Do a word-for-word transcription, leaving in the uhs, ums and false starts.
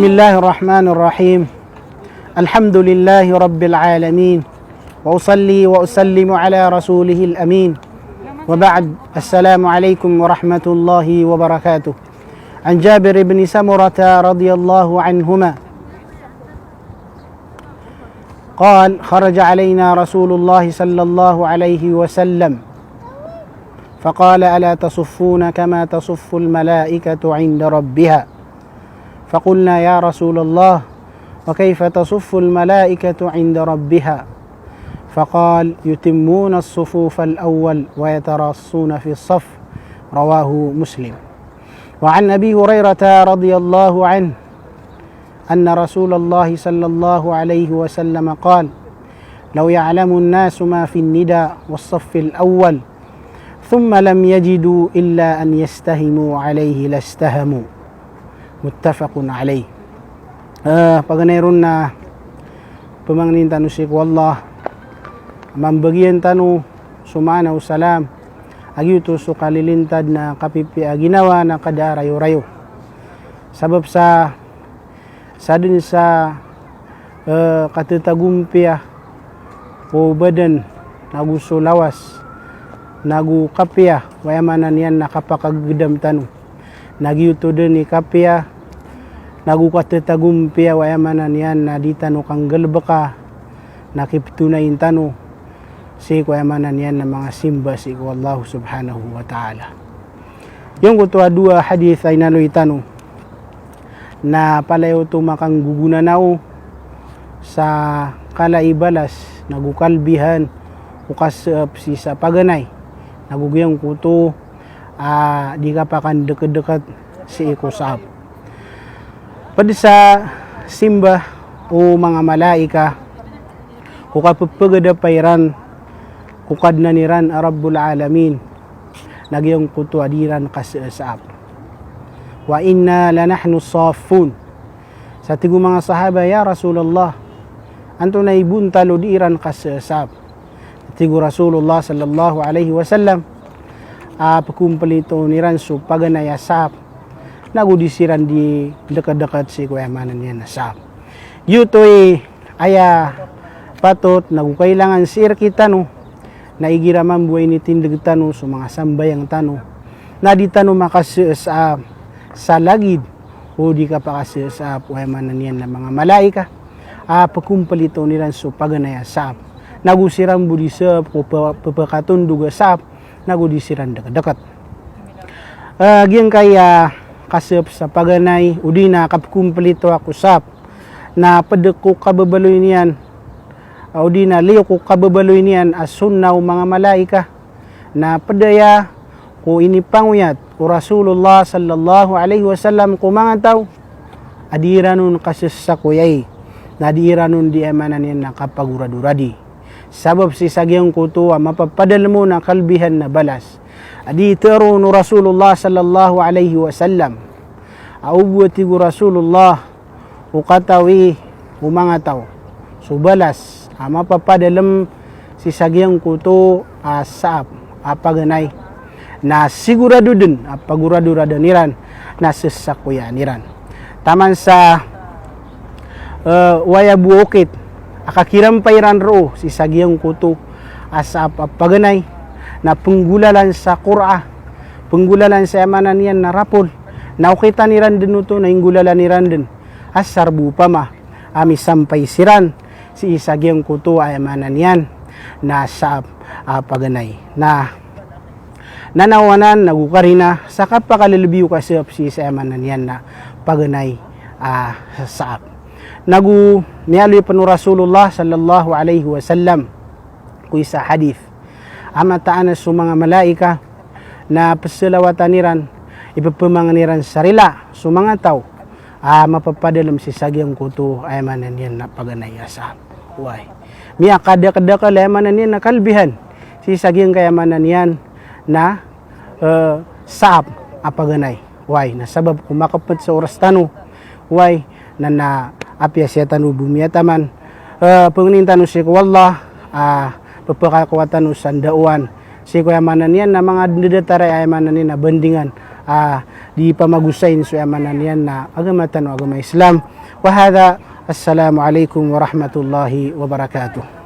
بسم الله الرحمن الرحيم. الحمد لله رب العالمين. وأصلي وأسلم على رسوله الأمين. وبعد، السلام عليكم ورحمة الله وبركاته. عن جابر بن سمرة رضي الله عنهما قال: خرج علينا رسول الله صلى الله عليه وسلم فقال: ألا تصفون كما تصف الملائكة عند ربها؟ فقلنا: يا رسول الله، وكيف تصف الملائكة عند ربها؟ فقال: يتمون الصفوف الأول ويتراصون في الصف. رواه مسلم. وعن أبي هريرة رضي الله عنه أن رسول الله صلى الله عليه وسلم قال: لو يعلم الناس ما في النداء والصف الأول ثم لم يجدوا إلا أن يستهموا عليه لاستهموا. متفق عليه. Eh, paganay ron na pamangnin tano sii ko Allah, mambagian tano so maana o salam, a giyoto so kalilintad na kapipiya a ginawa na kada rayorayo. Sabap sa sadn sa, eh, katatagompiya o badan, nago so lawas, nago kapiya, aya maana niyan na kapakagdam tano. Na giyoto dn i kapiya, nago katatagompiya, aya maana niyan na di tano kanggalbka, na kiptonayin tano sii ko aya maana niyan na manga simba sii ko Allah subhanahu wa ta'ala. Giyangkoto a dowa hadith a inaloy tano na palaya oto makanggogonanao sa kala i balas nago kalbihan o kasaap sii sa paganay, nago giyangkoto a di kapakandekdeket sii ko saap. Pd sa simba o manga malaika ko kapepegedapa iran ko Kadnan iran a Rabbul Alamin, na giyangkoto a di iran kasasaap. Wa inna lanahnu saffun. Sa tig o manga sahaba, "Ya Rasulullah, antonaa i bontal o di iran kasasaap?" Tig o Rasulullah sallallahu alaihi wasallam, a, pekomplitoon iran so paganay a saap, nago di siran di dekedeket sii ko aya maana niyan na saap. Giyoto i aya patot nago kailangan sii rektano, na igira mambo a initindeg tano so manga sambayang tano, na di tano makasasaap sa lagid o di kapakasasaap o aya maana niyan na manga malaika a pekomplitoon iran so paganay a saap, nago siran bo di saap ko pe-, pepekatondog a saap, nago di siran dekedeket. Eh, giyangkaya kasaap sa paganay, odi na kapekomplito a ko saap, na ped ko kababaloy niyan, odi na liyo ko kababaloy niyan a sunnah o manga malaika, na ped aya ko inipangoyat o Rasulullah sallallahu alaihi wasallam ko manga taw a di iran on kasasakoyai, na di iran on di aya maana niyan na kapagoradoradi. Sabap sii sa giyangkoto a mapapadalem on a kalbihan na balas a di teroon o Rasulullah sallallahu alaihi wasallam. A o bo, a tig o Rasulullah, o katawi o manga taw so balas a mapapadalem sii sa giyangkoto a saap a paganay, na sigorado dn a pagoradoradan iran, na sasakoyaan iran. Taman sa, eh, waya bo okit a kakirampay iran roo sii sa giyangkoto a saap a paganay, na penggolalan sa Qur'an, penggolalan sa aya maana niyan na rapol, na okitan iran dn oto na inggolalan iran dn asar bo opama a misampay siran sii sa giyangkoto a aya maana niyan na saap a paganay. Na nanawanan nago karina sa kapakalelebi o kasaap sii sa aya maana niyan na paganay a saap. Nago miyaaloy pen o Rasulullah sallallahu alaihi wasallam ko isa a hadith a mataan a so manga malaika na pesalawatan iran, ipepemangen iran sa rila so manga taw a mapapadalem sii sa giyangkoto aya maana niyan na paganay a saap. Way. Miyakadakedakel aya maana niyan na kalbihan sii sa giyangkaya maana niyan na, eh, saap a paganay. Way, na sabap ko makepet sa oras tano. Way, na, na apiya siya tano bo miyataman. Eh, pangnin tano sii ko Allah, ah, pepakakowa tano sa ndaowan sii ko aya maana niyan na manga ndadatar a aya maana niyan na bandingan, ah, di pamagosayn so aya maana niyan na agama tano a agama Islam. Wa hadha, assalamu alaikum warahmatullahi wabarakatuh.